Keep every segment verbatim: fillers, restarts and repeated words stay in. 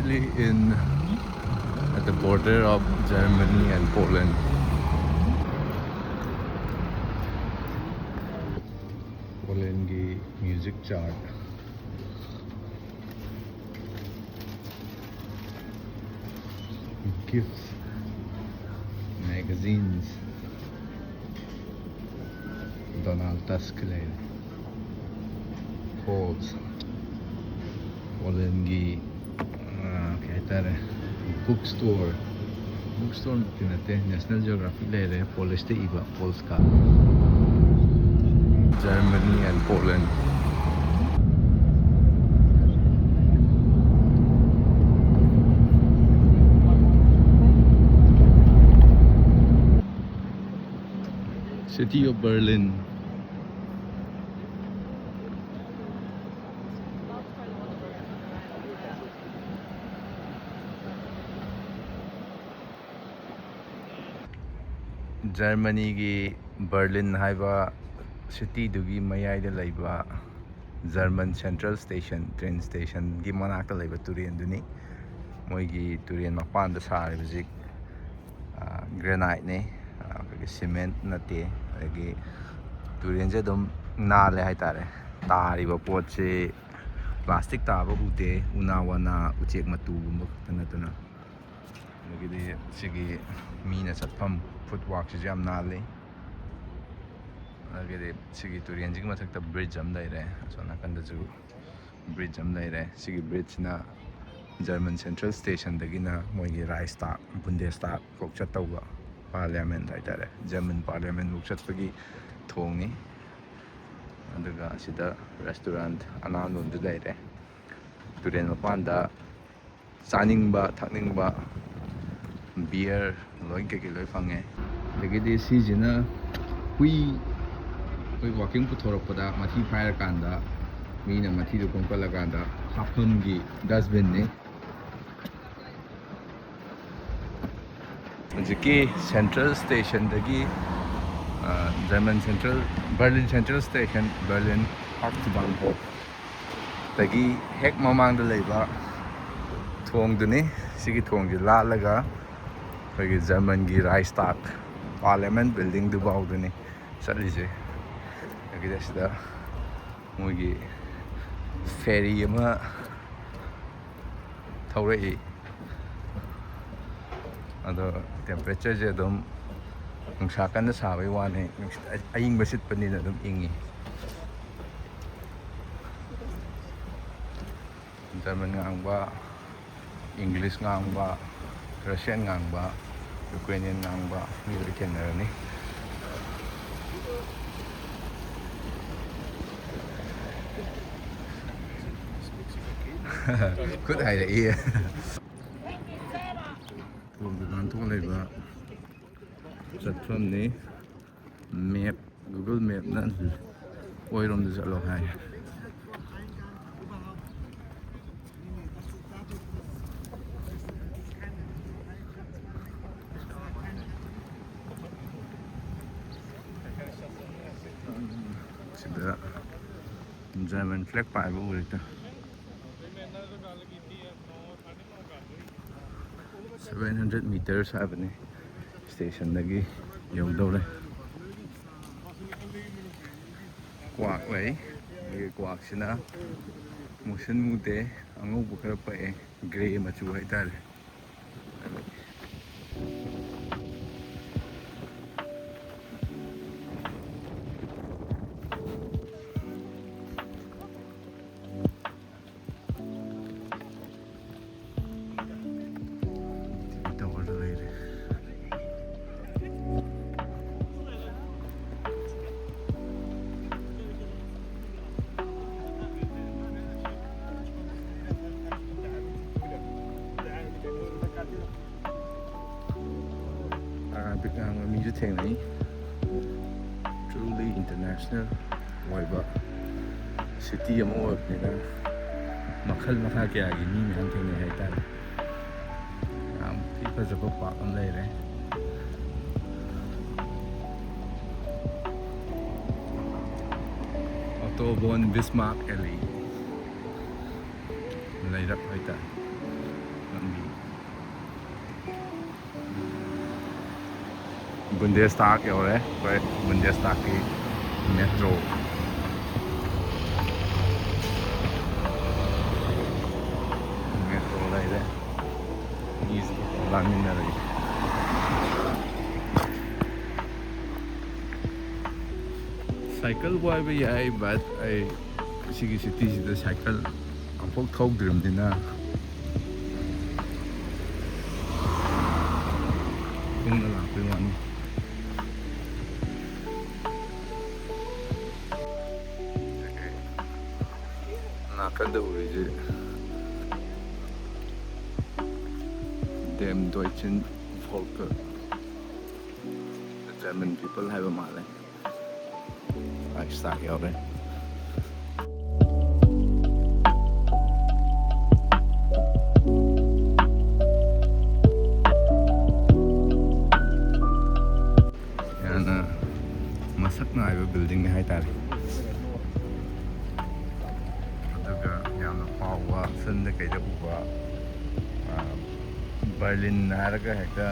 In at the border of Germany and Poland. Polandꯒꯤ music chart, gifts, magazines, Donald Tusk ꯂꯩꯔꯦ꯫ Halls, Polandꯒꯤ, ꯑꯥ, ꯀꯩ ꯍꯥꯏꯇꯥꯔꯦ, book store, book storeꯃꯛꯇꯤ ꯅꯠꯇꯦ, National Geographic ꯂꯩꯔꯦ, Polish ꯇ ꯏꯕ, Polska꯫ Germany and Poland. City of Berlin. ꯖꯔꯃꯅꯤꯒꯤ Berlin ꯍꯥꯏꯕ ꯁꯤꯇꯤꯗꯨꯒꯤ ꯃꯌꯥꯏꯗ ꯂꯩꯕ German Central Station, train stationꯒꯤ ꯃꯅꯥꯛꯇ ꯂꯩꯕ ꯇꯨꯔꯦꯟꯗꯨꯅꯤ꯫ ꯃꯣꯏꯒꯤ ꯇꯨꯔꯦꯟ ꯃꯄꯥꯟꯗ ꯁꯥꯔꯤꯕꯁꯤ, ꯑ, graniteꯅꯦ, ꯑ, ꯑꯩꯈꯣꯏꯒꯤ cement ꯅꯠꯇꯦ꯫ ꯑꯗꯒꯤ ꯇꯨꯔꯦꯟꯁꯦ ꯑꯗꯨꯝ ꯅꯥꯜꯂꯦ ꯍꯥꯏꯇꯥꯔꯦ꯫ ꯇꯥꯔꯤꯕ ꯄꯣꯠꯁꯦ plastic ꯇꯥꯕ ꯎꯗꯦ, ꯎꯅꯥ ꯋꯥꯅꯥ, ꯎꯆꯦꯛ ꯃꯇꯨꯒꯨꯝꯕ ꯈꯛꯇ ꯅꯠꯇꯅ꯫ ꯑꯗꯒꯤꯗꯤ ꯁꯤꯒꯤ ꯃꯤꯅ ꯆꯠꯐꯝ footworkꯁꯤꯁꯨ ꯌꯥꯝ ꯅꯥꯜꯂꯤ꯫ ꯑꯗꯒꯤꯗꯤ ꯁꯤꯒꯤ ꯇꯨꯔꯦꯟꯁꯤꯒꯤ ꯃꯊꯛꯇ bridge ꯑꯃ ꯂꯩꯔꯦ, ꯑꯁꯣꯝ ꯅꯥꯀꯟꯗꯁꯨ bridge ꯑꯃ ꯂꯩꯔꯦ꯫ ꯁꯤꯒꯤ bridgeꯁꯤꯅ German Central Stationꯗꯒꯤꯅ ꯃꯣꯏꯒꯤ Reichstag, Bundestag ꯐꯥꯎ ꯆꯠꯇꯧꯕ, parliament ꯍꯥꯏꯇꯥꯔꯦ, German parliament ꯐꯥꯎ ꯆꯠꯄꯒꯤ ꯊꯣꯡꯅꯤ꯫ ꯑꯗꯨꯒ ꯑꯁꯤꯗ restaurant ꯑꯅꯥꯟꯕ ꯑꯃꯁꯨ ꯂꯩꯔꯦ꯫ ꯇꯨꯔꯦꯟ ꯃꯄꯥꯟꯗ ꯆꯥꯅꯤꯡꯕ, ꯊꯛꯅꯤꯡꯕ, beer, ꯂꯣꯏ, ꯀꯩꯀꯩ ꯂꯣꯏ ꯐꯪꯉꯦ꯫ ꯑꯗꯒꯤꯗꯤ ꯁꯤꯁꯤꯅ ꯍꯨꯏ, ꯑꯩꯈꯣꯏ walking ꯄꯨꯊꯣꯔꯛꯄꯗ ꯃꯊꯤ ꯐꯥꯏꯔꯀꯥꯟꯗ, ꯃꯤꯅ ꯃꯊꯤꯗꯣ ꯈꯣꯝꯀꯠꯂꯀꯥꯟꯗ ꯍꯥꯞꯐꯝꯒꯤ dustbinꯅꯤ꯫ ꯍꯧꯖꯤꯛꯀꯤ Central Stationꯗꯒꯤ, ꯑ, German Central, Berlin Central Station, Berlin Hauptbahnhof ꯇꯒꯤ ꯍꯦꯛ ꯃꯃꯥꯡꯗ ꯂꯩꯕ ꯊꯣꯡꯗꯨꯅꯤ꯫ ꯁꯤꯒꯤ ꯊꯣꯡꯁꯦ ꯂꯥꯜꯂꯒ ꯑꯩꯈꯣꯏꯒꯤ ꯖꯔꯃꯟꯒꯤ ꯔꯥꯏꯁꯇꯥꯛ ꯄꯥꯔꯂꯤꯌꯥꯃꯦꯟ ꯕꯤꯜꯗꯤꯡꯗꯨꯐꯥꯎꯗꯨꯅꯤ ꯆꯠꯂꯤꯁꯦ꯫ ꯑꯗꯒꯤꯗꯤ ꯑꯁꯤꯗ ꯃꯣꯏꯒꯤ ꯐꯦꯔꯤ ꯑꯃ ꯊꯧꯔꯛꯏ꯫ ꯑꯗꯣ ꯇꯦꯝꯄꯔꯦꯆꯔꯁꯦ ꯑꯗꯨꯝ ꯅꯨꯡꯁꯥ ꯀꯟꯅ ꯁꯥꯕꯩ ꯋꯥꯅꯤ, ꯅꯨꯡꯁꯤꯠ ꯑ-, ꯑꯏꯪꯕ ꯁꯤꯠꯄꯅꯤꯅ ꯑꯗꯨꯝ ꯏꯪꯉꯤ꯫ ꯖꯔꯃꯟ ꯉꯥꯡꯕ, ꯏꯪꯂꯤꯁ ꯉꯥꯡꯕ, ꯔꯁꯤꯌꯥꯟ ꯉꯥꯡꯕ, ꯌꯨꯀ꯭ꯔꯦꯅꯤꯌꯟ ꯉꯥꯡꯕ ꯃꯤ ꯂꯣꯏ ꯊꯦꯡꯅꯔꯅꯤ꯫ ꯈꯨꯠ ꯍꯥꯏꯔꯛꯏ꯫ ꯊꯣꯡꯗꯨ ꯂꯥꯟꯊꯣꯛꯑ ꯂꯩꯕ ꯆꯠꯐꯝꯅꯤ꯫ ꯃꯦꯞ, ꯒꯨꯒꯜ ꯃꯦꯞꯅ ꯑꯣꯏꯔꯣꯝꯗ ꯆꯠꯂꯣ ꯍꯥꯏ꯫ ꯁꯤꯗ ꯖꯔꯃꯟ ꯐ꯭ꯂꯦꯛ ꯄꯥꯏꯕ ꯎꯔꯦ꯫ ꯁꯚꯦꯟ ꯍꯟꯗ꯭ꯔꯦꯠ ꯃꯤꯇꯔꯁ ꯍꯥꯏꯕꯅꯤ ꯁ꯭ꯇꯦꯁꯟꯗꯒꯤ ꯌꯧꯗꯧꯔꯦ꯫ ꯀ꯭ꯋꯥꯛ ꯂꯩ꯫ ꯑꯩꯈꯣꯏꯒꯤ ꯀ꯭ꯋꯥꯛꯁꯤꯅ ꯃꯨꯁꯟ ꯃꯨꯗꯦ, ꯑꯉꯧꯕ ꯈꯔ ꯄꯛꯑꯦ, ꯒ꯭ꯔꯦ ꯃꯆꯨ ꯍꯥꯏꯇꯥꯔꯦ꯫ ꯇꯧꯔꯒ ꯂꯩꯔꯦ꯫ ꯑꯔꯥꯕꯤꯛ ꯉꯥꯡꯕ ꯃꯤꯁꯨ ꯊꯦꯡꯅꯩ꯫ Truly international ꯑꯣꯏꯕ city ꯑꯃ ꯑꯣꯏꯕꯅꯤꯅ ꯃꯈꯜ ꯃꯈꯥ ꯀꯌꯥꯒꯤ ꯃꯤ ꯃꯌꯥꯝ ꯊꯦꯡꯅꯩ ꯍꯥꯏꯇꯥꯔꯦ꯫ ꯌꯥꯝ ꯊꯤ ꯐꯖꯕ park ꯑꯃ ꯂꯩꯔꯦ꯫ Otto von Bismarck Allee ꯂꯩꯔꯛ ꯍꯥꯏꯇꯥꯔꯦ꯫ ꯕꯨꯟꯗꯦꯁꯇꯥꯒ ꯌꯧꯔꯦ ꯑꯩꯈꯣꯏ꯫ ꯕꯨꯟꯗꯦꯁꯇꯥꯒꯀꯤ ꯃꯦꯇ꯭ꯔꯣ, ꯃꯦꯇ꯭ꯔꯣ ꯂꯩꯔꯦ꯫ ꯃꯤꯁꯦ ꯂꯥꯡꯃꯤꯟꯅꯔꯛꯏ꯫ ꯁꯥꯏꯀꯜ ꯋꯥꯏꯕ ꯌꯥꯏ, but ꯑꯩ ꯁꯤꯒꯤ ꯁꯤꯇꯤꯁꯤꯗ ꯁꯥꯏꯀꯜ ꯑꯃꯨꯛꯐꯥꯎ ꯊꯧꯗ꯭ꯔꯤꯕꯅꯤꯅ ꯈꯣꯡꯅ ꯂꯥꯛꯄꯩ ꯋꯥꯅꯤ꯫ ꯅꯥꯀꯟꯗ ꯎꯔꯤꯁꯦ Dem Deutschen Volk, German people ꯍꯥꯏꯕ ꯃꯥꯜꯂꯦ꯫ Reichstag ꯌꯧꯔꯦ꯫ ꯌꯥꯝꯅ ꯃꯁꯛ ꯅꯥꯏꯕ building ꯅꯤ ꯍꯥꯏꯇꯥꯔꯦ꯫ ꯑꯗꯨꯒ ꯌꯥꯝꯅ ꯐꯥꯎꯕ, ꯐꯤꯜꯝꯗ ꯀꯩꯗ ꯎꯕ, ꯕꯔꯂꯤꯟ ꯍꯥꯏꯔꯒ ꯍꯦꯛꯇ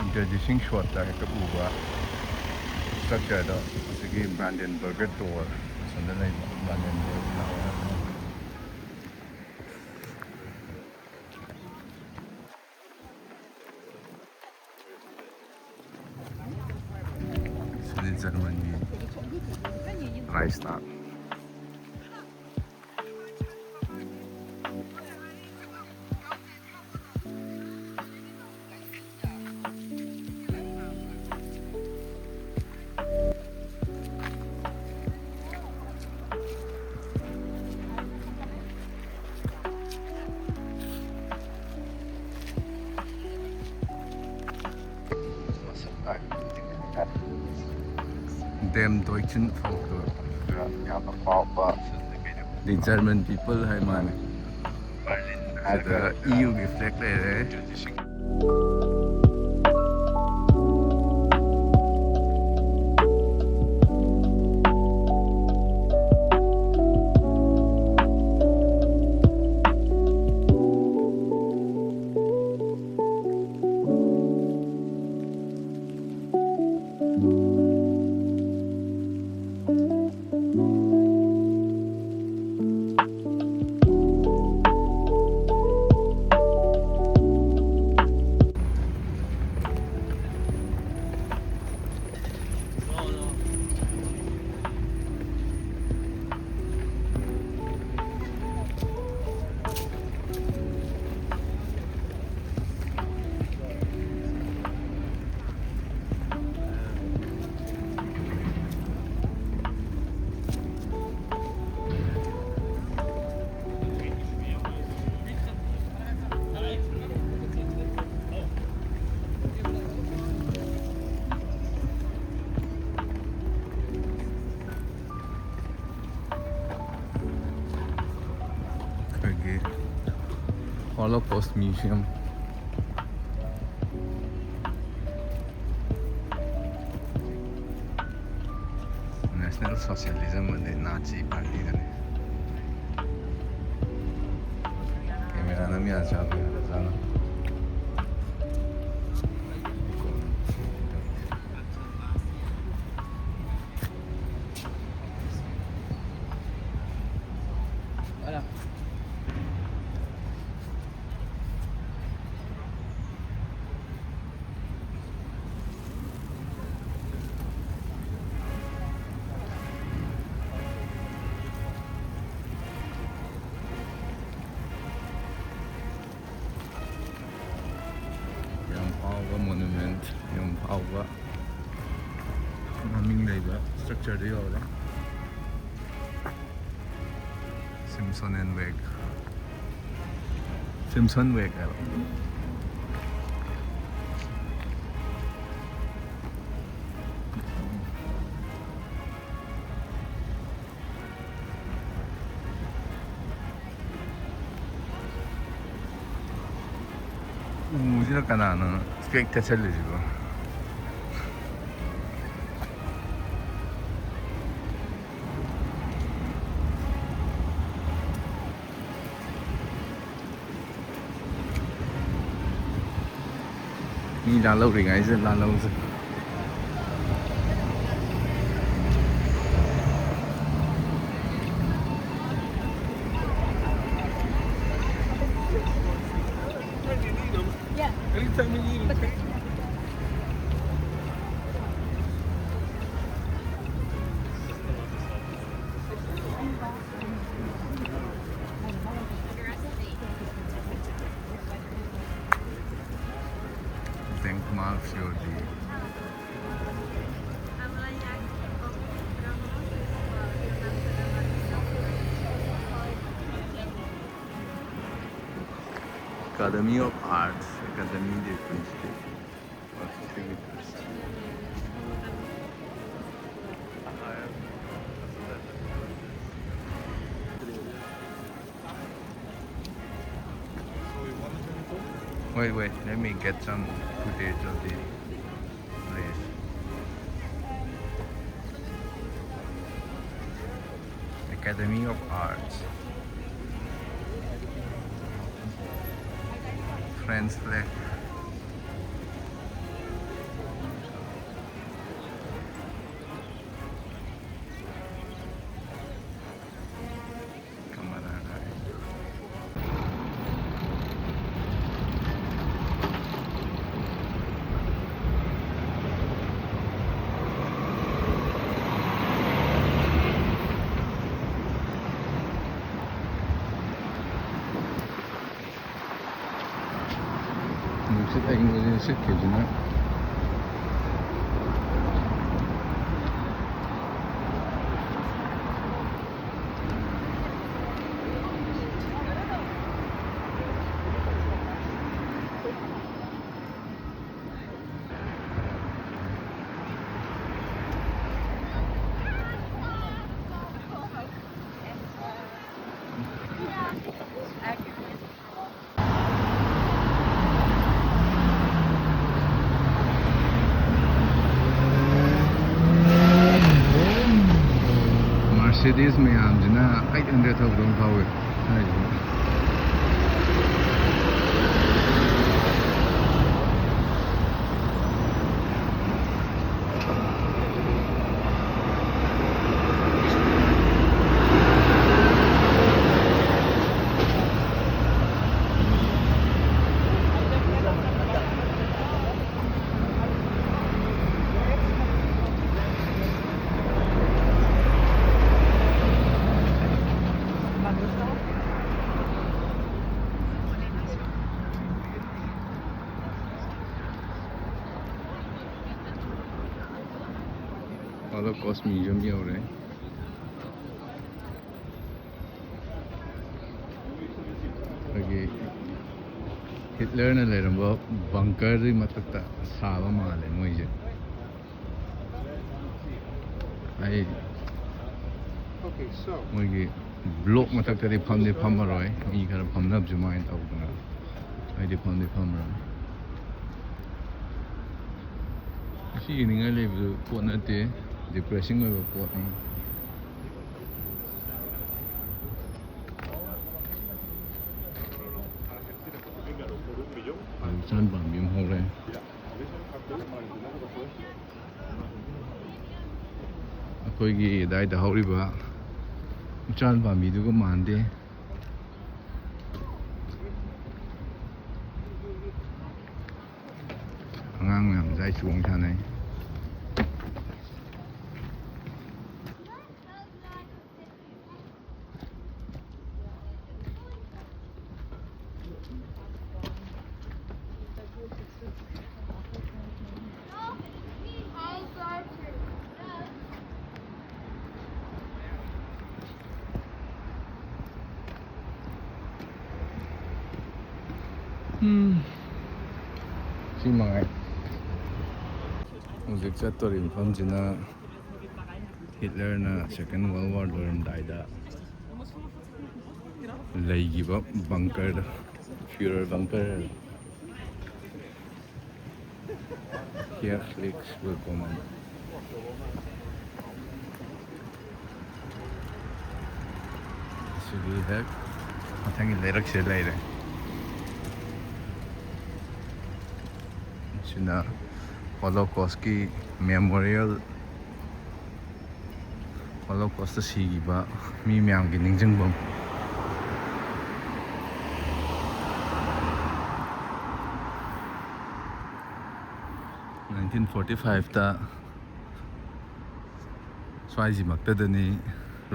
introducing shot ꯇ ꯍꯦꯛꯇ ꯎꯕ structure ꯗꯣ, ꯑꯁꯤꯒꯤ Brandenburger Tor, ꯑꯁꯣꯝꯗ ꯂꯩꯕ Brandenburg Tower꯫ ꯁꯤꯗꯤ ꯖꯔꯃꯟꯒꯤ Reichstag꯫ Dem Deutschen Volk, ꯌꯥꯝꯅ ꯐꯥꯎꯕ the German people ꯍꯥꯏ ꯃꯥꯜꯂꯦ꯫ ꯁꯤꯗ E U ꯒꯤ flag ꯂꯩꯔꯦ꯫ Holocaust Museum. National Socialism ꯑꯗꯩ Nazi Party ꯗꯅꯤ꯫ Camera ꯅꯝ ꯌꯥꯗ꯭ꯔꯥ? ꯌꯥꯗ꯭ꯔꯥꯅ? ꯌꯥꯝ ꯐꯥꯎꯕ monument, ꯌꯥꯝ ꯐꯥꯎꯕ ꯃꯃꯤꯡ ꯂꯩꯕ structure ꯗꯨ ꯌꯧꯔꯦ꯫ Simpson and Wake꯫ Simpson Wake ꯍꯥꯏꯕ꯫ ꯎꯁꯤꯗ ꯀꯅꯥꯅꯣ spec ꯊꯦꯠꯆꯜꯂꯤꯁꯤꯕꯣ? Me ꯂꯥꯜꯍꯧꯔꯤꯉꯩꯁꯤꯗ ꯂꯥꯜꯍꯧꯁꯦ꯫ Denkmal für die Academy of Arts, Académie des Beaux-Arts. Wait, wait, let me get some footage of the place. Academy of Arts. French flag. ꯅꯨꯡꯁꯤꯠ ꯑꯏꯪꯕꯁꯤꯅ ꯁꯤꯠꯈꯤꯕꯁꯤꯅ꯫ Mercedes ꯃꯌꯥꯝꯁꯤꯅ eight hundred ꯊꯧꯕꯗꯧꯅ ꯊꯧꯋꯦ ꯍꯥꯏꯁꯤꯅꯤ꯫ Holocaust Museum ꯌꯧꯔꯦ꯫ ꯑꯩꯈꯣꯏꯒꯤ ꯍꯤꯠꯂꯔꯅ ꯂꯩꯔꯝꯕ ꯕꯪꯀꯔꯗꯨꯒꯤ ꯃꯊꯛꯇ ꯁꯥꯕ ꯃꯥꯜꯂꯦ ꯃꯣꯏꯁꯦ꯫ ꯑꯩ ꯃꯣꯏꯒꯤ ꯕ꯭ꯂꯣꯛ ꯃꯊꯛꯇꯗꯤ ꯐꯝꯗꯤ ꯐꯝꯃꯔꯣꯏ, ꯃꯤ ꯈꯔ ꯐꯝꯅꯕꯁꯨ ꯃꯥꯏꯅ ꯇꯧꯗꯅ꯫ ꯑꯩꯗꯤ ꯐꯝꯗꯤ ꯐꯝꯃꯔꯣꯏ꯫ ꯉꯁꯤ ꯌꯦꯡꯅꯤꯡꯉꯥꯏ ꯂꯩꯕꯗꯨ ꯄꯣꯠ ꯅꯠꯇꯦ, ꯗꯤꯄ꯭ꯔꯦꯁꯤꯡ ꯑꯣꯏꯕ ꯄꯣꯠꯅꯤ꯫ ꯎꯆꯥꯟ ꯄꯥꯝꯕꯤ ꯑꯃ ꯍꯧꯔꯦ꯫ ꯑꯩꯈꯣꯏꯒꯤ ꯑꯗꯥꯏꯗ ꯍꯧꯔꯤꯕ ꯎꯆꯥꯟ ꯄꯥꯝꯕꯤꯗꯨꯒ ꯃꯥꯟꯗꯦ꯫ ꯑꯉꯥꯡ ꯃꯌꯥꯝ ꯁ꯭ꯋꯥꯏ ꯆꯣꯡ ꯁꯥꯟꯅꯩ꯫ ꯎꯝ, ꯁꯤ ꯃꯉꯥꯏ꯫ ꯍꯧꯖꯤꯛ ꯆꯠꯇꯣꯔꯤ ꯃꯐꯝꯁꯤꯅ ꯍꯤꯠꯂꯔꯅ Second World War ꯂꯣꯏꯔꯝꯗꯥꯏꯗ ꯂꯩꯈꯤꯕ ꯕꯪꯀꯔꯗꯣ, ꯐ꯭ꯌꯨꯔꯔ bunker. Here clicks will come on. ꯑꯁꯤꯒꯤ ꯍꯦꯛ ꯃꯊꯪꯒꯤ ꯂꯩꯔꯛꯁꯤꯗ ꯂꯩꯔꯦ꯫ ꯁꯤꯅ ꯍꯣꯂꯣꯀꯣꯁꯀꯤ ꯃꯦꯃꯣꯔꯤꯌꯦꯜ꯫ ꯍꯣꯂꯣꯀꯣꯁꯇ ꯁꯤꯈꯤꯕ ꯃꯤ ꯃꯌꯥꯝꯒꯤ ꯅꯤꯡꯁꯤꯡꯐꯝ꯫ Nineteen forty fiveꯇ ꯁ꯭ꯋꯥꯏꯁꯤꯃꯛꯇꯗꯅꯤ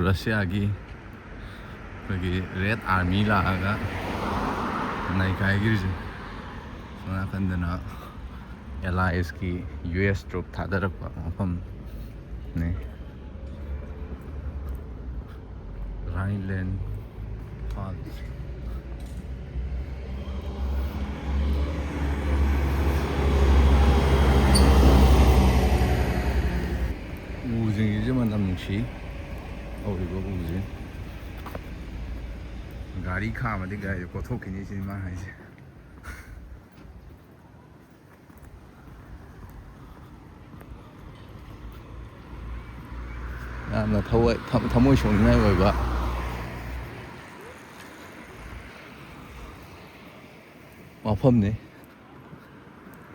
ꯔꯁꯤꯌꯥꯒꯤ ꯑꯩꯈꯣꯏꯒꯤ ꯔꯦꯠ ꯑꯥꯔꯃꯤ ꯂꯥꯛꯑꯒ ꯅꯩꯈꯥꯏꯈ꯭ꯔꯤꯁꯦ꯫ ꯁꯣꯝ ꯅꯥꯀꯟꯗꯅ ꯑꯦꯂꯥꯏꯁꯀꯤ ꯌꯨ ꯑꯦꯁ ꯇ꯭ꯔꯨꯞ ꯊꯥꯗꯔꯛꯄ ꯃꯐꯝꯅꯤ꯫ ꯔꯥꯏꯟꯂꯦꯟ ꯐꯥꯜꯁ꯫ ꯎꯁꯤꯡꯁꯤꯁꯨ ꯃꯅꯝ ꯅꯨꯡꯁꯤ꯫ ꯍꯧꯔꯤꯕ ꯎꯁꯦ꯫ ꯒꯥꯔꯤ ꯈꯥꯝꯃꯗꯤ ꯒꯥꯔꯤꯗꯣ ꯀꯣꯊꯣꯛꯈꯤꯅꯤ ꯁꯤꯅꯤ ꯃꯥ ꯍꯥꯏꯁꯦ꯫ ꯌꯥꯝꯅ ꯊꯋꯥꯏ-, ꯊꯝ-, ꯊꯃꯣꯏ ꯁꯣꯛꯅꯤꯡꯉꯥꯏ ꯑꯣꯏꯕ ꯃꯐꯝꯅꯤ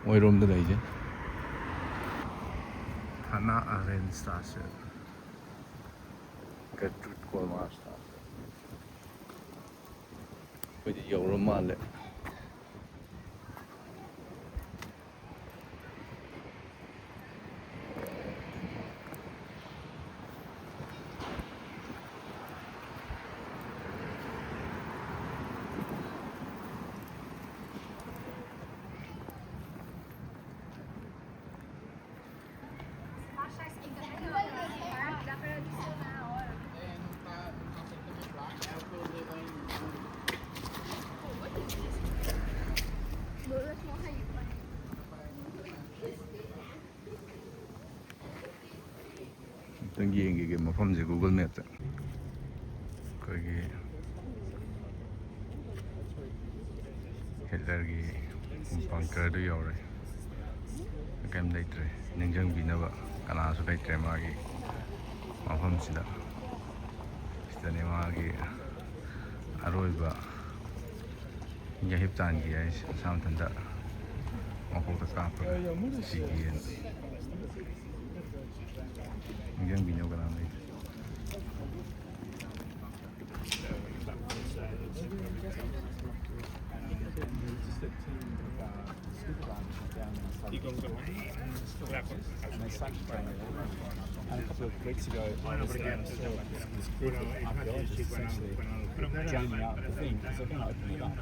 ꯃꯣꯏꯔꯣꯝꯗ ꯂꯩꯁꯦ꯫ ꯍꯥꯅꯥ ꯑꯥꯔꯦꯟ ꯁ꯭ꯇꯥꯁꯦ꯫ ꯒꯔꯇ꯭ꯔꯨꯗ ꯀꯣꯜꯃꯥꯔ ꯁ꯭ꯇꯥꯁꯦ꯫ ꯑꯩꯈꯣꯏꯗꯤ ꯌꯧꯔ ꯃꯥꯜꯂꯦ꯫ ꯑꯝꯇꯪ ꯌꯦꯡꯈꯤꯒꯦ ꯃꯐꯝꯁꯦ Google Map-ꯇ꯫ ꯑꯩꯈꯣꯏꯒꯤ ꯍꯤꯠꯂꯔꯒꯤ ꯕꯪꯀꯔꯗꯨ ꯌꯧꯔꯦ꯫ ꯀꯩꯝ ꯂꯩꯇ꯭ꯔꯦ, ꯅꯤꯡꯁꯤꯡꯕꯤꯅꯕ ꯀꯅꯥꯁꯨ ꯂꯩꯇ꯭ꯔꯦ ꯃꯥꯒꯤ ꯃꯐꯝꯁꯤꯗ꯫ ꯁꯤꯗꯅꯦ ꯃꯥꯒꯤ ꯑꯔꯣꯏꯕ ꯌꯥꯍꯤꯞ ꯇꯥꯟꯈꯤ ꯍꯥꯏꯁꯦ, ꯃꯁꯥ ꯃꯊꯟꯇ ꯃꯀꯣꯛꯇ ꯀꯥꯞꯄꯒ ꯁꯤꯈꯤꯑꯅ꯫ ꯅꯤꯡꯁꯤꯡꯕꯤꯅꯕ ꯀꯅꯥꯝ ꯂꯩꯇꯦ꯫ And a couple of weeks ago, I was, um, sort of, this group of archaeologists essentially jamming out the thing because they're going to open it up.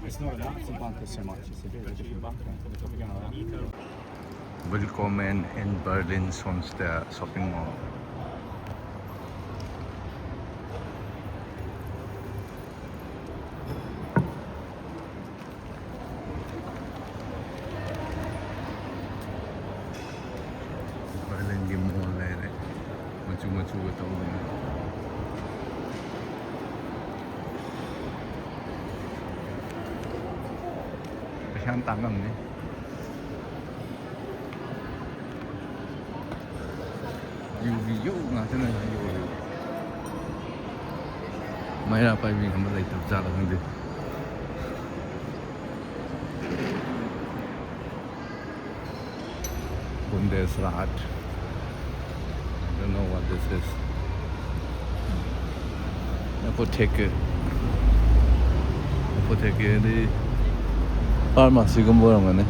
It's not a Nazi bunker so much, it's a bit of a different bunker. They're probably going to allow Willkommen in Berlin Sohnstedt Shopping Mall. ꯕꯔꯂꯤꯟꯒꯤ ꯃꯣꯜ ꯂꯩꯔꯦ, ꯃꯆꯨ ꯃꯆꯨꯒ ꯇꯧꯗꯅ꯫ ꯄꯩꯁꯥ ꯌꯥꯝ ꯇꯥꯡꯉꯝꯅꯤ꯫ ꯌꯨꯕꯤ U ꯉꯥꯛꯇꯅ ꯌꯣꯜꯂꯤ꯫ ꯃꯩꯔꯥ ꯄꯥꯏꯕꯤ ꯑꯃ ꯂꯩꯇꯕ ꯖꯥꯠꯂ ꯈꯪꯗꯦ꯫ Bundesrat. I don't know what this is. Apotheke. Apothekeꯗꯤ pharmacyꯒꯨꯝꯕ ꯑꯣꯏꯔꯝꯒꯅꯤ꯫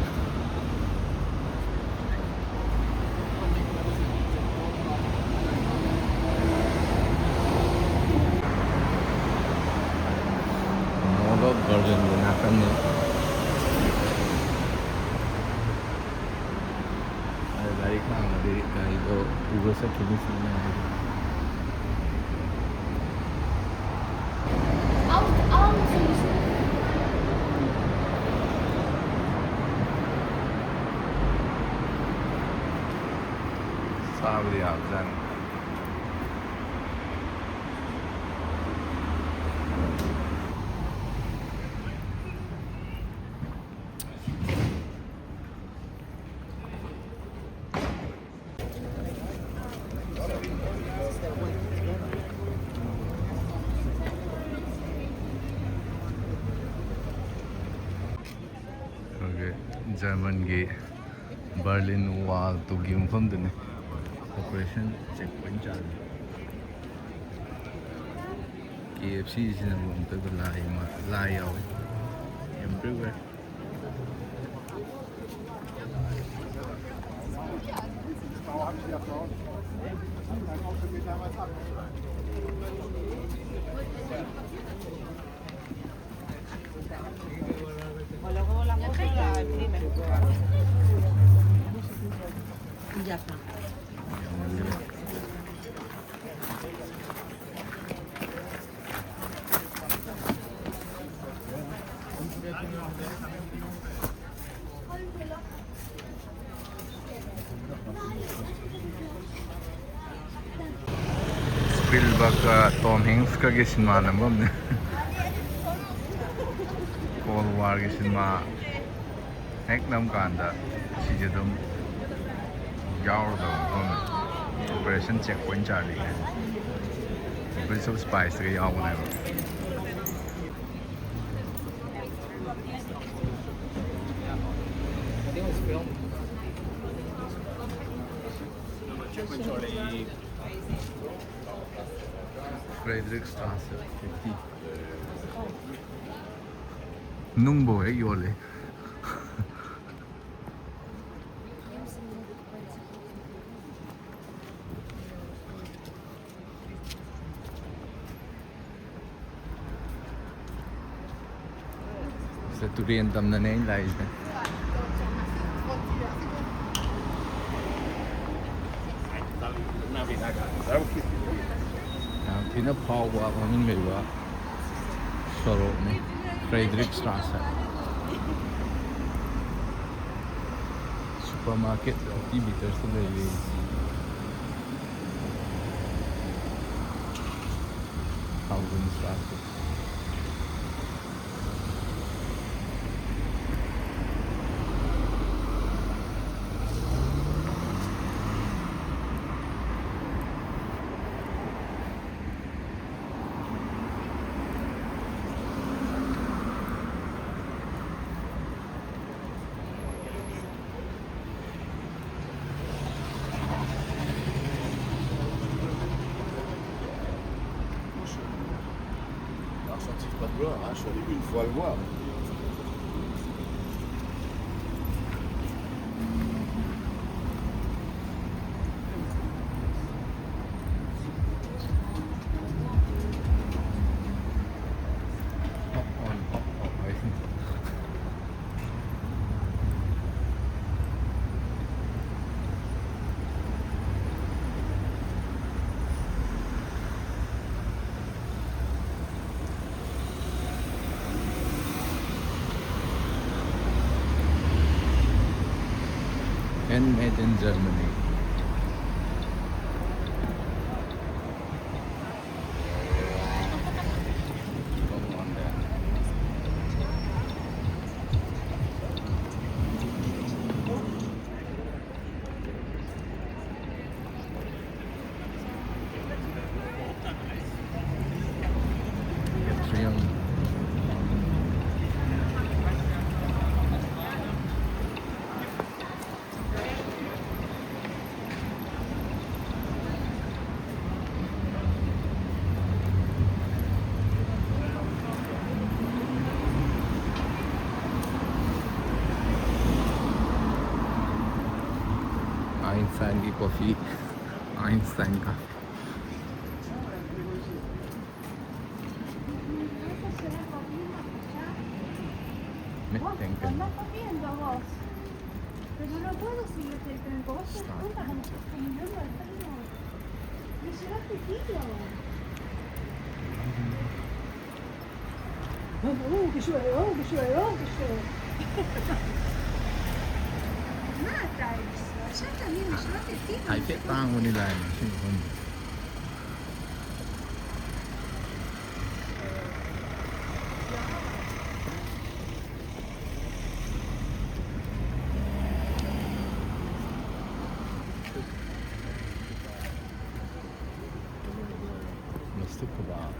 Mall of Berlinꯒꯤ ꯅꯥꯀꯟꯅꯤ꯫ ꯑꯗ ꯒꯥꯔꯤ ꯈꯥꯝꯃꯗꯤ ꯒꯥꯔꯤꯗꯣ ꯄꯨꯔ ꯆꯠꯈꯤꯅꯤ ꯁꯤꯅꯤ꯫ ꯆꯥꯕꯗꯤ ꯌꯥꯕꯖꯥꯠꯅꯤ꯫ ꯑꯩꯈꯣꯏꯒꯤ ꯖꯔꯃꯟꯒꯤ ꯕꯔꯂꯤꯟ ꯋꯥꯜ ꯇꯨꯒꯤ ꯃꯐꯝꯗꯨꯅꯤ꯫ Operation Checkpoint ꯆꯥꯜꯂꯤ꯫ KFCꯁꯤꯅ ꯑꯃꯨꯛꯇꯗ ꯂꯥꯏ ꯑꯃ, ꯂꯥꯏ ꯌꯥꯎꯋꯤ꯫ Everywhere꯫ Spielbergꯀ Tom Hanksꯀꯒꯤ ꯁꯤꯅꯦꯃꯥ ꯅꯝꯐꯝꯅꯦ꯫ Cold Warꯒꯤ ꯁꯤꯅꯦꯃꯥ ꯍꯦꯛ ꯅꯝꯀꯥꯟꯗ ꯁꯤꯁꯦ ꯑꯗꯨꯝ ꯌꯥꯎꯔꯗꯕ ꯃꯐꯝꯅꯤ꯫ Operation Checkpoint Charlie ꯍꯥꯏꯅ, Prince of Spiesꯇꯒ ꯌꯥꯎꯕꯅꯦꯕ꯫ Friedrichstraße fifty꯫ ꯅꯨꯡꯕꯨ ꯍꯦꯛ ꯌꯣꯜꯂꯤ꯫ ꯁꯤꯗ ꯇꯨꯔꯦꯟ ꯇꯝꯅꯅꯦ ꯑꯩꯅ ꯂꯥꯛꯏꯁꯦ꯫ ꯌꯥꯝ ꯊꯤꯅ ꯐꯥꯎꯕ ꯃꯃꯤꯡ ꯂꯩꯕ ꯁꯣꯔꯣꯛꯅꯤ, Friedrichstraße꯫ Supermarket thirty metersꯇ ꯂꯩꯔꯤ꯫ Tausenstraße꯫ Moi, je suis sorti pas de voir, hein, je suis allé une fois le voir. Handmade in Germany. Einstein की कॉफ़ी, आइंस्टाइन का। Mitdenken. Pero no puedo seguir el tren. ¿Cómo te cuenta como yo no? Me llevaste tío. Oh, que llueve, oh, que llueve, oh, que llueve. Mata eso. Allá también me llevaste tío. Hay que estar en la Mr. Kebab.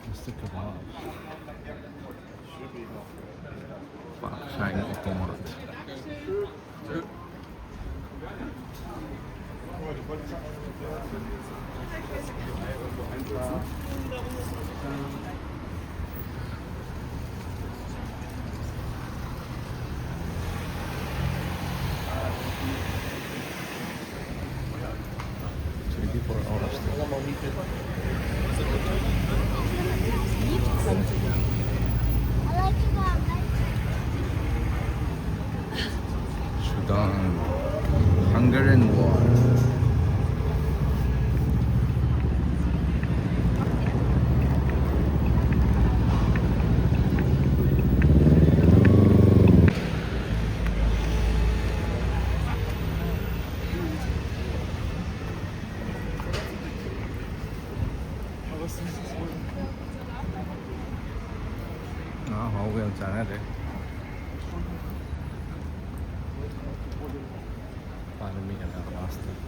Mr. Kebab. Parkshine Automat. Twenty-four hours. Sudan, hunger and war. ꯉꯥ ꯍꯥꯎꯕ ꯌꯥꯝ ꯆꯥꯅꯔꯦ꯫ ꯄꯥꯟ ꯃꯤ ꯑꯅ master.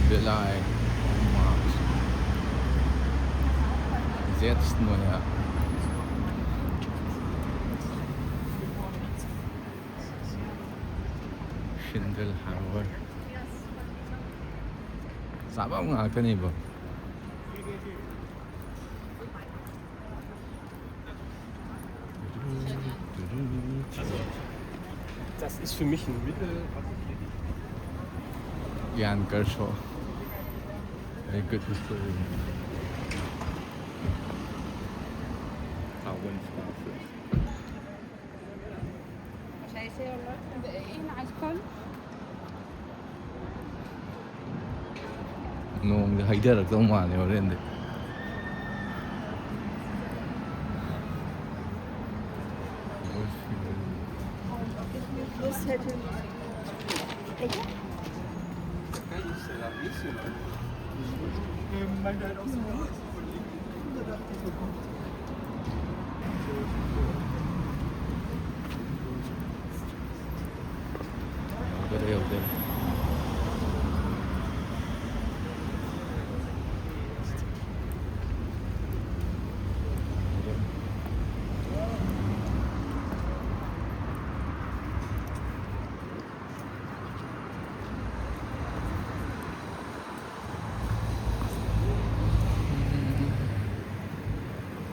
Belai. That's Noya. Shindal Harbour. ꯆꯥꯐꯝ ꯉꯥꯛꯇꯅꯤꯕꯣ. Das ist für mich ein Mittel. Jan Kershaw. Very good history. Owen Scarfield. شايفة ولا؟ بعيد عن الكل. ꯅꯣꯡꯁꯦ ꯍꯩꯊꯔꯛꯇꯧ ꯃꯥꯜꯂꯦ ꯍꯣꯔꯦꯟꯗꯤ. ꯌꯧꯗꯣꯔꯦ, ꯌꯧꯗꯣꯔꯦ꯫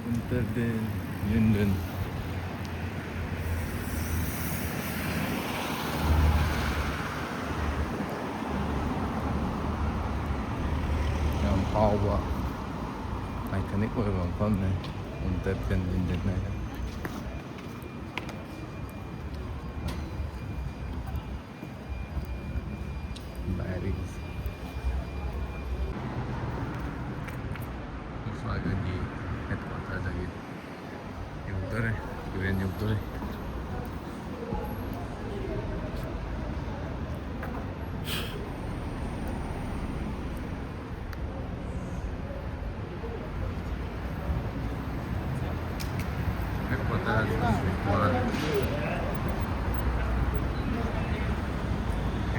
Unterden Linden. ꯌꯥꯝ ꯐꯥꯎꯕ, iconic ꯑꯣꯏꯕ ꯃꯐꯝꯅꯦ Unterden Linden ꯍꯥꯏꯁꯦ꯫ Diaries. Volkswagenꯒꯤ headquarterꯗꯒꯤ ꯌꯧꯗꯣꯔꯦ, ꯇꯨꯔꯦꯟ ꯌꯧꯗꯣꯔꯦ꯫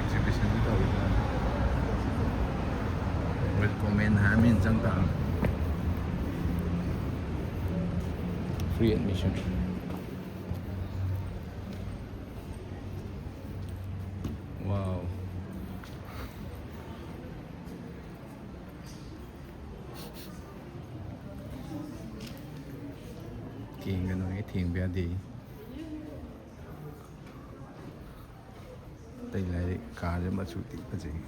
Exhibition ꯇꯧꯔꯤꯕ꯫ Welcome ꯍꯥꯏꯔꯃꯤꯅ ꯆꯪ ꯇꯥꯕꯅꯤ꯫ Free admission. Wow. ꯊꯦꯡꯒꯅꯨꯍꯦ, ꯊꯦꯡꯕ ꯌꯥꯗꯦ꯫ ꯑꯇꯩ ꯂꯥꯏꯔꯤ, ꯀꯥꯁꯦ ꯃꯆꯨ ꯊꯤ ꯐꯖꯩ꯫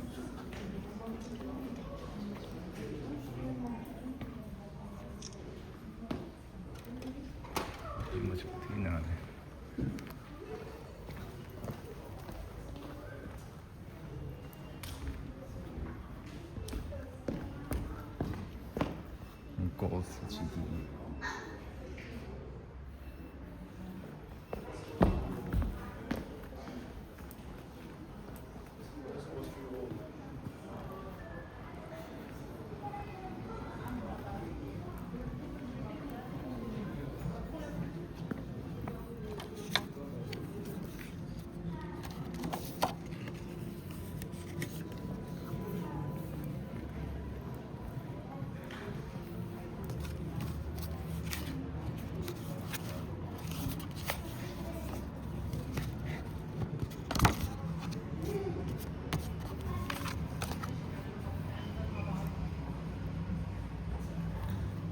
ꯃꯆꯨ ꯊꯤ ꯅꯥꯜꯂꯦ꯫ Gold City꯫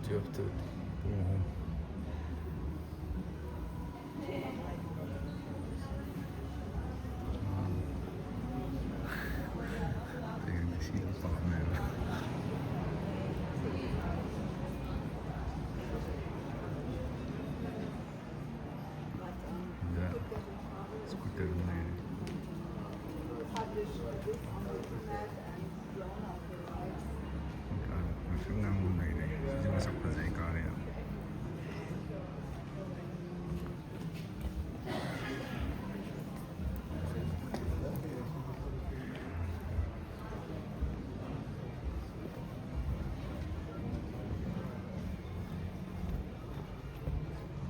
Twelve thirty, ꯄꯨꯡ ꯑꯍꯨꯝ꯫ ꯍꯌꯦꯡꯗꯤ ꯁꯤꯅ ꯄꯥꯝꯃꯦꯕ꯫ ꯁꯤꯗ scooter ꯑꯃ ꯂꯩꯔꯦ꯫ ꯉꯥꯛꯁꯪ ꯉꯥꯡꯕ ꯑꯃ ꯂꯩꯔꯦ꯫ ꯁꯤꯁꯨ ꯃꯁꯛ ꯐꯖꯩ, ꯀꯥꯔꯦ ꯌꯥꯝ꯫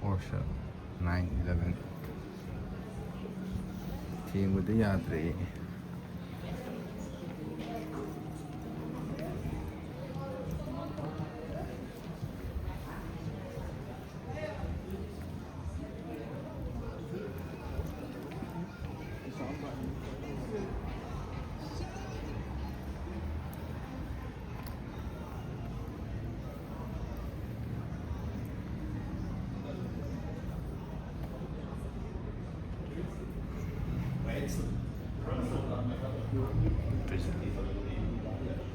Porsche nine eleven꯫ ꯊꯦꯡꯕꯗꯤ ꯌꯥꯗ꯭ꯔꯦ꯫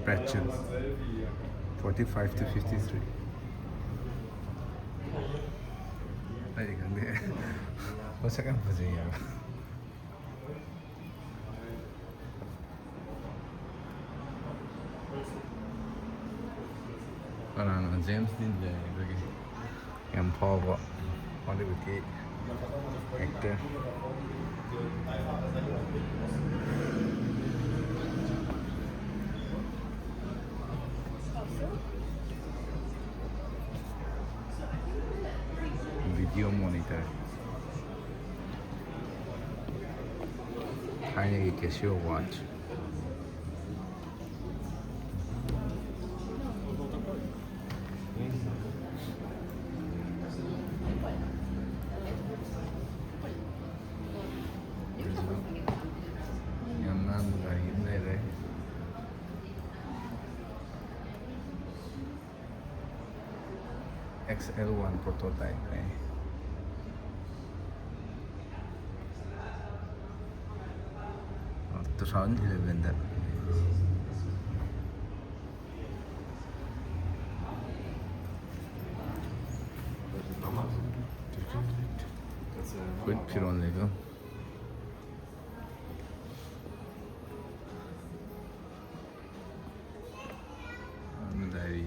Pratchett, forty five to fifty three. ꯑꯩꯗꯤ ꯈꯪꯗꯦ꯫ ꯃꯁꯛ ꯌꯥꯝ ꯐꯖꯩ ꯍꯥꯏꯕ꯫ ꯀꯅꯥꯅꯣ? ꯖꯦꯝꯁ ꯗꯤꯟ ꯂꯩ ꯑꯩꯈꯣꯏꯒꯤ꯫ ꯌꯥꯝ ꯐꯥꯎꯕ ꯍꯣꯂꯤꯋꯨꯗꯀꯤ ꯑꯦꯛꯇꯔ꯫ Video monitor. ꯊꯥꯏꯅꯒꯤ ꯀꯦꯁꯤꯑꯣ ꯋꯥꯠꯆ꯫ ꯌꯥꯝ ꯅꯥꯟꯕ ꯒꯥꯔꯤ ꯑꯃ ꯂꯩꯔꯦ꯫ X L one prototype ꯅꯦ꯫ Two thousand eleven ꯗ꯫ ꯑꯩꯈꯣꯏ ꯐꯤꯔꯣꯜ ꯂꯩꯕ꯫ ꯑꯃꯗꯥꯏ꯫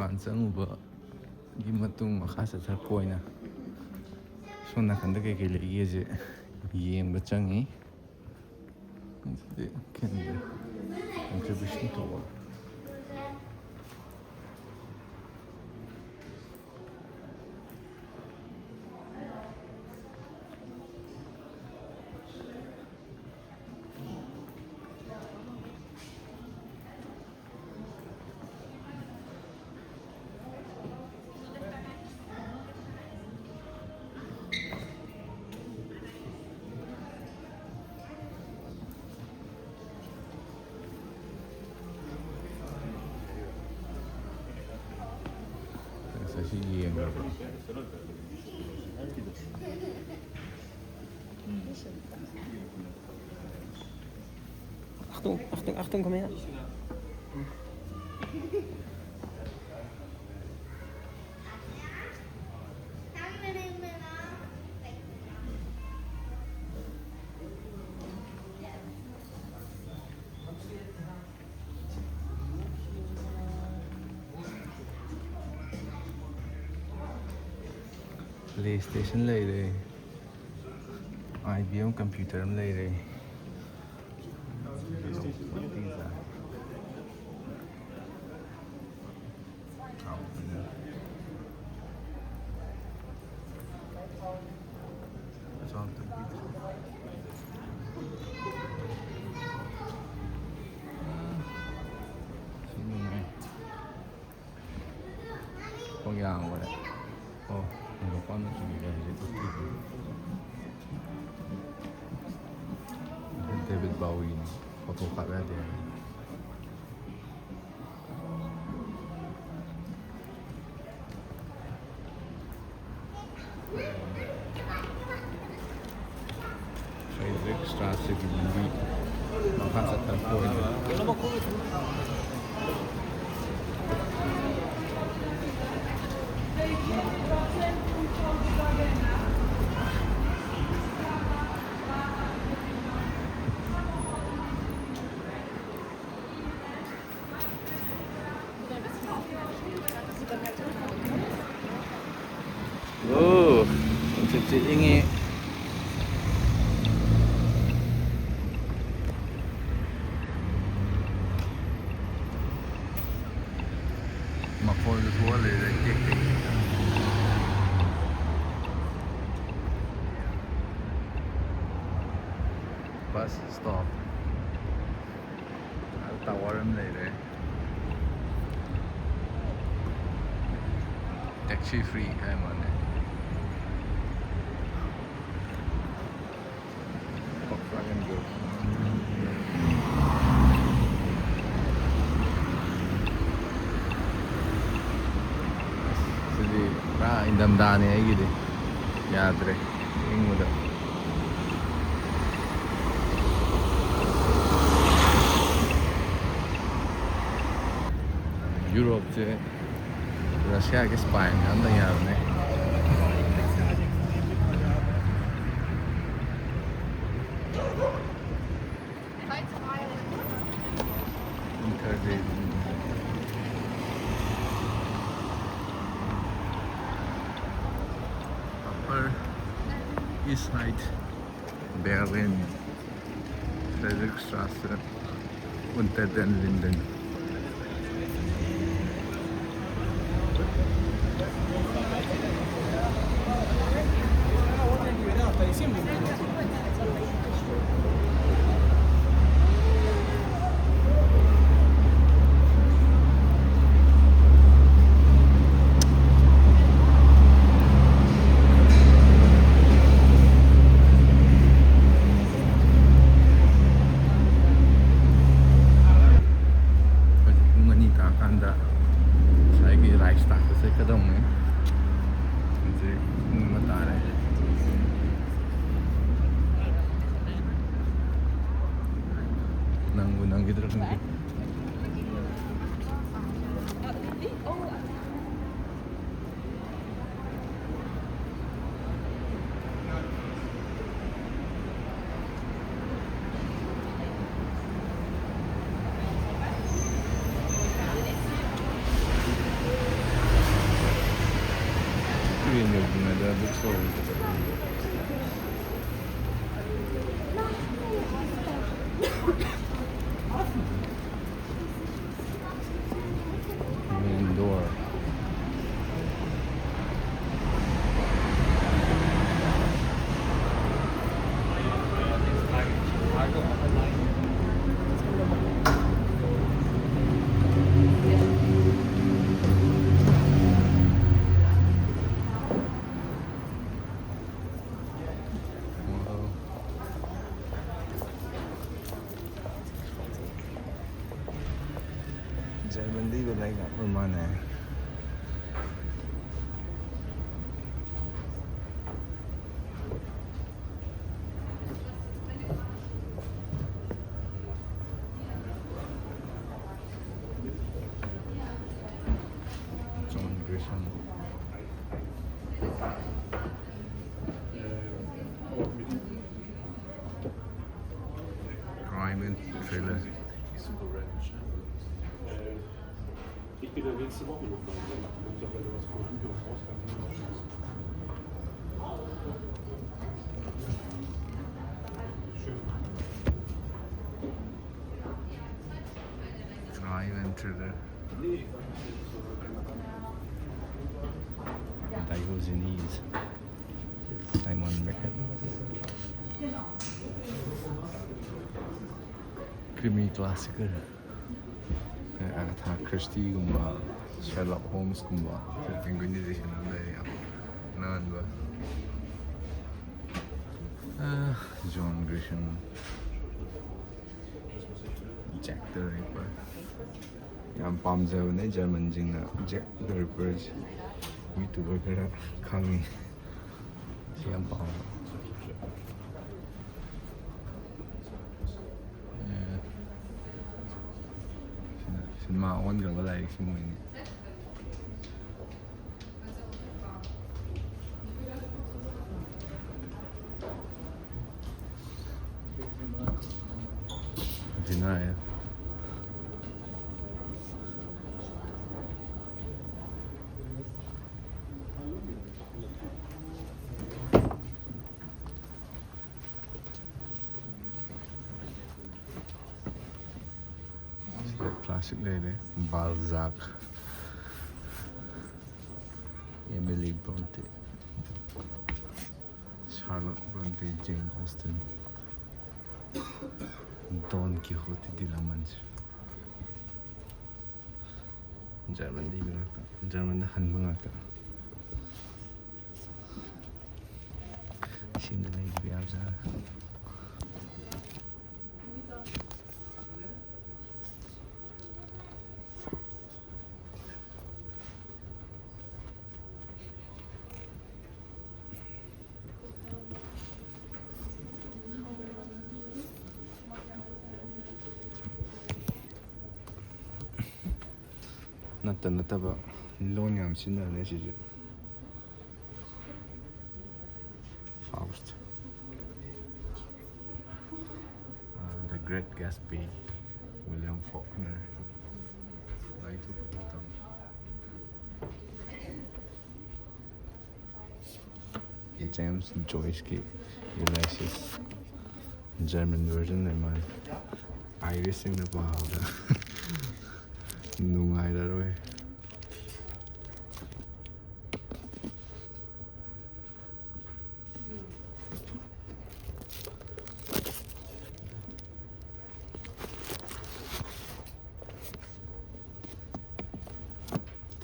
ꯃꯄꯥꯟ ꯆꯪꯉꯨꯕꯒꯤ ꯃꯇꯨꯡ ꯃꯈꯥ ꯆꯠꯊꯔꯛꯄ ꯑꯣꯏꯅ ꯁꯣꯝ ꯅꯥꯀꯟꯗ ꯀꯩꯀꯩ ꯂꯩꯒꯦꯁꯦ ꯌꯦꯡꯕ ꯆꯪꯉꯤ꯫ ꯑꯗꯨꯗꯤ ꯈꯪꯗꯦ, contribution ꯇꯧꯕ꯫ ꯉꯁꯥꯏ ꯁꯤ ꯌꯦꯡꯈ꯭ꯔꯕ꯭ꯔꯣ? Achtung, Achtung, Achtung, komm her. PlayStation ꯂꯩꯔꯦ, IBM computer ꯑꯃ ꯂꯩꯔꯦ꯫ ꯁꯤ ꯅꯨꯡꯉꯥꯏ꯫ ꯈꯣꯡ ꯌꯥꯡꯕꯅꯦ꯫ ꯑꯣ, ꯅꯨꯄꯥ ꯅꯨꯄꯤꯒꯤ ꯍꯧꯖꯤꯛ ꯎꯠꯂꯤꯕ꯫ ꯗꯦꯕꯤꯠ ꯕꯥꯎꯋꯤꯅꯤ꯫ ꯐꯣꯇꯣ ꯀꯥꯞ ꯌꯥꯗꯦ ꯍꯥꯏ꯫ Frederick Strauss-ꯀꯤ movie ꯃꯈꯥ ꯆꯠꯊꯔꯛꯄ ꯑꯣꯏꯅ꯫ ꯏꯪꯉꯤ꯫ ꯃꯈꯣꯟꯁꯨ ꯊꯣꯛꯍꯜꯂꯦ ꯇꯦꯛ ꯇꯦꯛ꯫ Bus stop꯫ ꯑꯥ, tower ꯑꯃ ꯂꯩꯔꯦ꯫ Taxi free ꯍꯥꯏ ꯃꯥꯜꯂꯦ꯫ Volkswagen Golf꯫ ꯑꯁ, ꯁꯤꯗꯤ ꯄꯨꯔꯥ ꯏꯪꯊꯝꯊꯥꯅꯦ ꯑꯩꯒꯤꯗꯤ꯫ ꯌꯥꯗ꯭ꯔꯦ ꯏꯪꯕꯗ꯫ ꯌꯨꯔꯣꯞꯁꯦ ꯔꯁꯤꯌꯥꯒꯤ spy ꯃꯌꯥꯝ ꯂꯩ ꯍꯥꯏꯕꯅꯦ꯫ Inter Rail꯫ Upper East Side, Berlin, Friedrichstraße, Unter den Linden꯫ ꯍꯧꯖꯤꯛ ꯄꯨꯡ ꯑꯅꯤ ꯇꯥꯀꯥꯟꯗ ꯉꯁꯥꯏꯒꯤ Reichstagꯇ ꯆꯠꯀꯗꯧꯅꯤ꯫ ꯍꯧꯖꯤꯛ ꯄꯨꯡ ꯑꯃ ꯇꯥꯔꯦ꯫ ꯅꯪꯕꯨ ꯅꯪꯒꯤꯗ꯭ꯔꯥ ꯈꯪꯗꯦ꯫ Train ꯌꯧꯗ꯭ꯔꯤꯉꯩꯗ bookstore ꯑꯃ ꯆꯠꯄ꯫ Germany ꯗ ꯂꯩ ꯉꯥꯛꯄ ꯃꯥꯅꯦ꯫ John Grisham. Crime and thriller. Ich bin ja nächste Woche noch mal hier. Wenn ich auch wieder was von Handel raus, dann können wir auch schon. Crime and thriller. Diogenes. Simon Beckett. Krimi classical. Agatha Christieꯒꯨꯝꯕ, Sherlock Holmesꯀꯨꯝꯕ꯫ Organization ꯑꯃ ꯂꯩꯔꯦ, ꯌꯥꯝ ꯅꯥꯟꯕ꯫ ꯑꯥ, John Grisham, Jack the Ripper꯫ ꯌꯥꯝ ꯄꯥꯝꯖꯕꯅꯦ Germanꯁꯤꯡꯅ Jack the Ripperꯁꯦ꯫ YouTuber ꯈꯔ ꯈꯪꯉꯤ꯫ ꯁꯤ ꯌꯥꯝ ꯄꯥꯝꯃꯦ꯫ ꯑꯦ꯫ ꯁꯤꯅ ꯁꯤꯅꯦꯃꯥ ꯑꯣꯟꯈ꯭ꯔꯕ ꯂꯥꯏꯔꯤꯛꯁꯤ ꯃꯣꯏꯅꯤ꯫ ꯑꯁꯤꯅ ꯍꯥꯏꯌꯦ꯫ ꯁꯤꯗ classic ꯂꯩꯔꯦ, Balzac, Emily Bronte, Charlotte Bronte, Jane Austen, Don Quixote de la Mancha꯫ Germanꯗ ꯏꯕ ꯉꯥꯛꯇ, Germanꯗ ꯍꯟꯕ ꯉꯥꯛꯇ꯫ ꯁꯤꯅ ꯂꯩꯕ ꯌꯥꯕꯖꯥꯠꯅꯤ꯫ ꯅꯠꯇ ꯅꯠꯇꯕ ꯂꯣꯟ ꯌꯥꯝ ꯁꯤꯖꯤꯟꯅꯔꯦ ꯁꯤꯁꯦ꯫ Faust. Uh, The Great Gatsby, William Faulkner. ꯂꯥꯏꯔꯤꯛꯇꯨ ꯇꯝ-, James Joyceꯀꯤ Ulysses, German version ꯂꯩ ꯃꯥꯜꯂꯦ꯫ Irishꯁꯤꯡꯅ ꯄꯥꯕꯗ ꯅꯨꯡꯉꯥꯏꯔꯔꯣꯏ꯫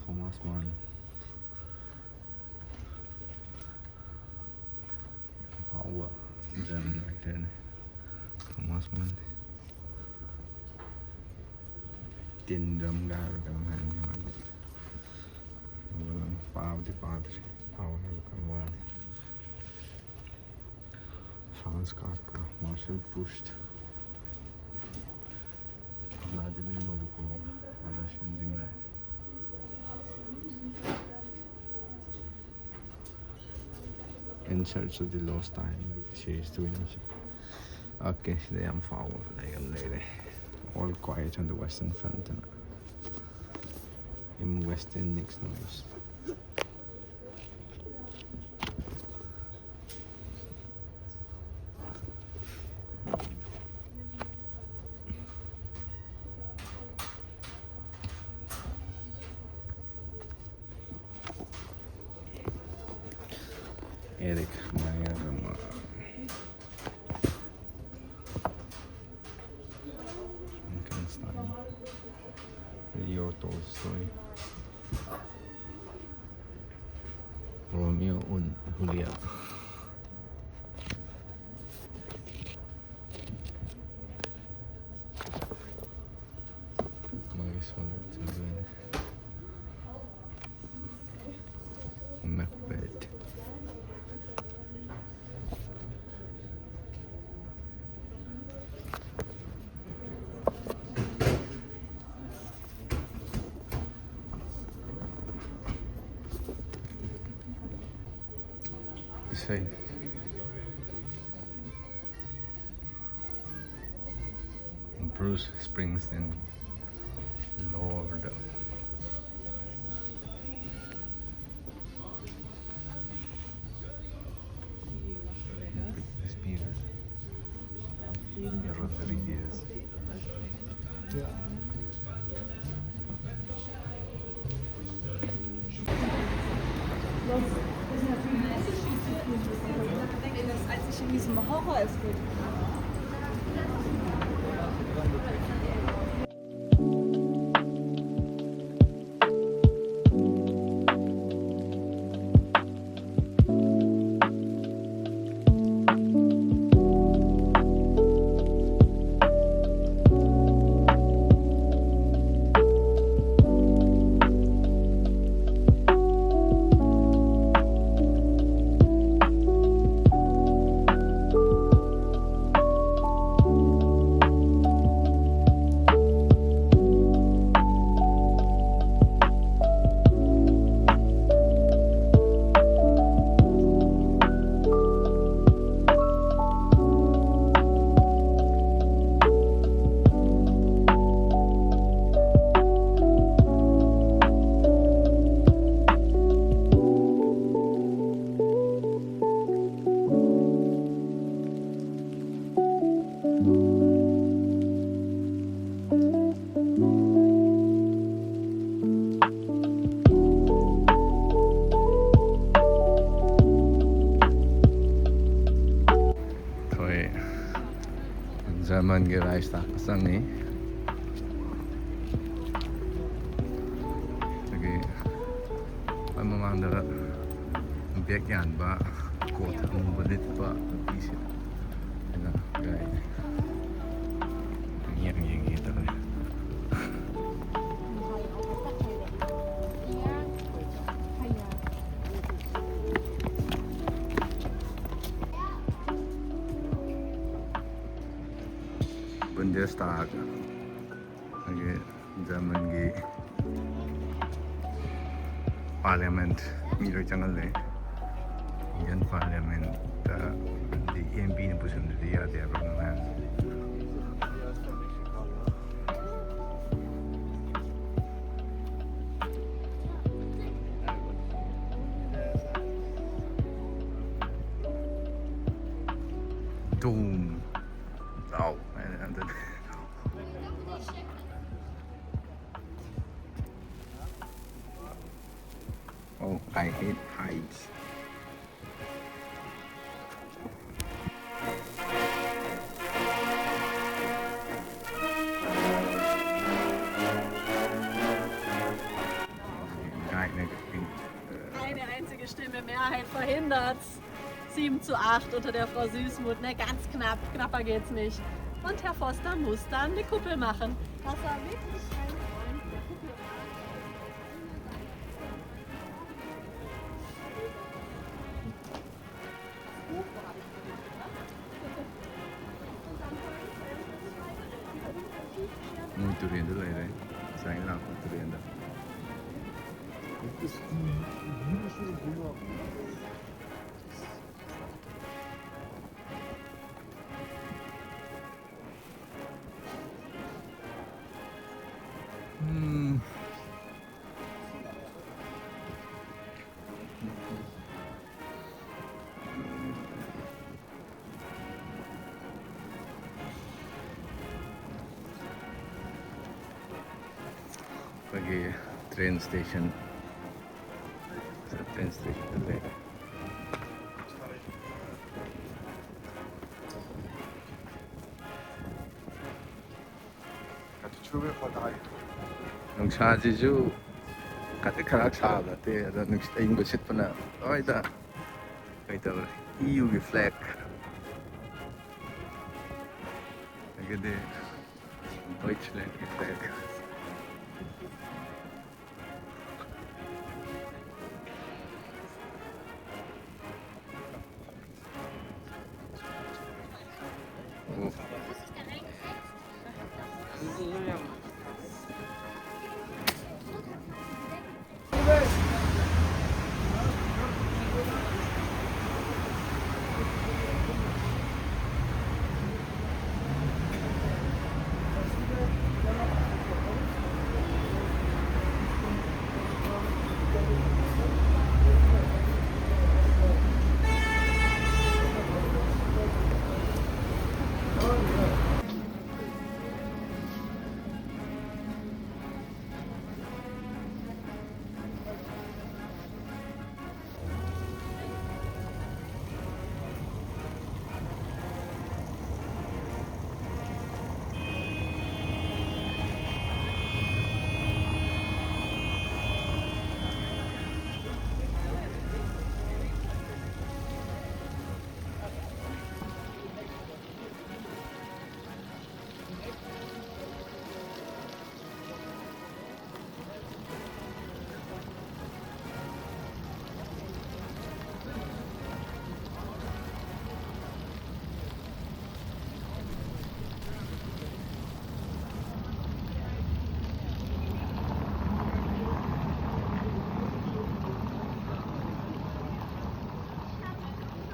Thomas Mann꯫ ꯑꯐꯥꯎꯕ German writerꯅꯤ Thomas Mann꯫ Tin Drum ꯒ ꯍꯥꯏꯕ꯭ꯔꯥ ꯀꯩꯅꯣꯝ ꯍꯥꯏꯕꯅꯤ ꯃꯥꯒꯤ꯫ ꯑꯗꯨꯒ ꯄꯥꯕꯗꯤ ꯄꯥꯗ꯭ꯔꯤ꯫ ꯄꯥꯎ ꯍꯥꯏꯕ ꯈꯔ ꯋꯥꯅꯤ꯫ Franz Kafka, Marcel Proust, Vladimir Nabokov, Russian ꯁꯤꯡ ꯂꯥꯛꯑꯦ꯫ In Search of the Lost Time series two ꯅꯤ ꯁꯤ꯫ Okay, ꯁꯤꯗ ꯌꯥꯝ ꯐꯥꯎꯕ ꯂꯥꯏꯔꯤꯛ ꯑꯃ ꯂꯩꯔꯦ, All Quiet on the Western Front ꯍꯥꯏꯅ꯫ In Western Next Noise꯫ Erich Meyer Remarque, Frankenstein, Leo Tolstoy, Romeo and Juliet꯫ ꯃꯥꯒꯤ solo ꯆꯤꯡꯗꯣꯏꯅꯦ꯫ Macbeth꯫ Say. Bruce Springsteen, Lord. Britney Spears, Rodriguez. Als ich in diesem Horror ist. ꯑꯩꯈꯣꯏ ꯖꯔꯃꯟꯒꯤ ꯔꯥꯏꯁꯇꯥꯒ ꯆꯪꯉꯤ꯫ ꯑꯗꯒꯤ ꯍꯣꯏ, ꯃꯃꯥꯡꯗ bag ꯌꯥꯟꯕ, code ꯑꯃꯨꯕ ꯂꯤꯠꯄ ꯅꯨꯄꯤꯁꯦ ꯑꯩꯅ ꯒꯥꯔꯤꯁꯦ ꯌꯦꯡ ꯌꯦꯡꯒꯦ ꯇꯧꯔꯦ꯫ ꯕꯨꯟꯗꯦꯁꯇꯥꯒ, ꯑꯩꯈꯣꯏꯒꯤ ꯖꯔꯃꯟꯒꯤ ꯄꯥꯔꯂꯤꯌꯥꯃꯦꯟꯠ, ꯃꯤ ꯂꯣꯏ ꯆꯪꯍꯜꯂꯦ꯫ Parliament ꯗꯤ ꯑꯦꯝ ꯄꯤꯅ ꯄꯨꯁꯤꯟꯗ꯭ꯔꯗꯤ ꯌꯥꯗꯦ ꯍꯥꯏꯕ꯭ꯔꯥ ꯀꯩꯅꯣꯝ ꯍꯥꯏꯕꯅꯤ꯫ Dome. Oh, I hate heights. Eine einzige Stimme Mehrheit verhindert's. Sieben zu acht unter der Frau Süßmuth, ne? Ganz knapp, knapper geht's nicht. Und Herr Foster muss dann die Kuppel machen. Das war wirklich ein Freund der Kuppel. ꯃꯣꯏ ꯇꯨꯔꯦꯟꯗ ꯂꯩꯔꯦ꯫ ꯉꯁꯥꯏ ꯂꯥꯛꯄ ꯇꯨꯔꯦꯟꯗ꯫ ꯎꯝ꯫ ꯑꯩꯈꯣꯏꯒꯤ train station, train station ꯗ ꯂꯩꯔꯦ꯫ ꯅꯨꯡꯁꯥꯁꯤꯁꯨ ꯈꯖꯤꯛ ꯈꯔ ꯁꯥꯕ ꯅꯠꯇꯦ, ꯑꯗꯣ ꯅꯨꯡꯁꯤꯠ ꯑꯏꯪꯕ ꯁꯤꯠꯄꯅ ꯂꯣꯏꯗ ꯀꯩ ꯇꯧꯔꯦ꯫ E U ꯒꯤ flag, ꯑꯗꯒꯤꯗꯤ Deutschland ꯒꯤ flag꯫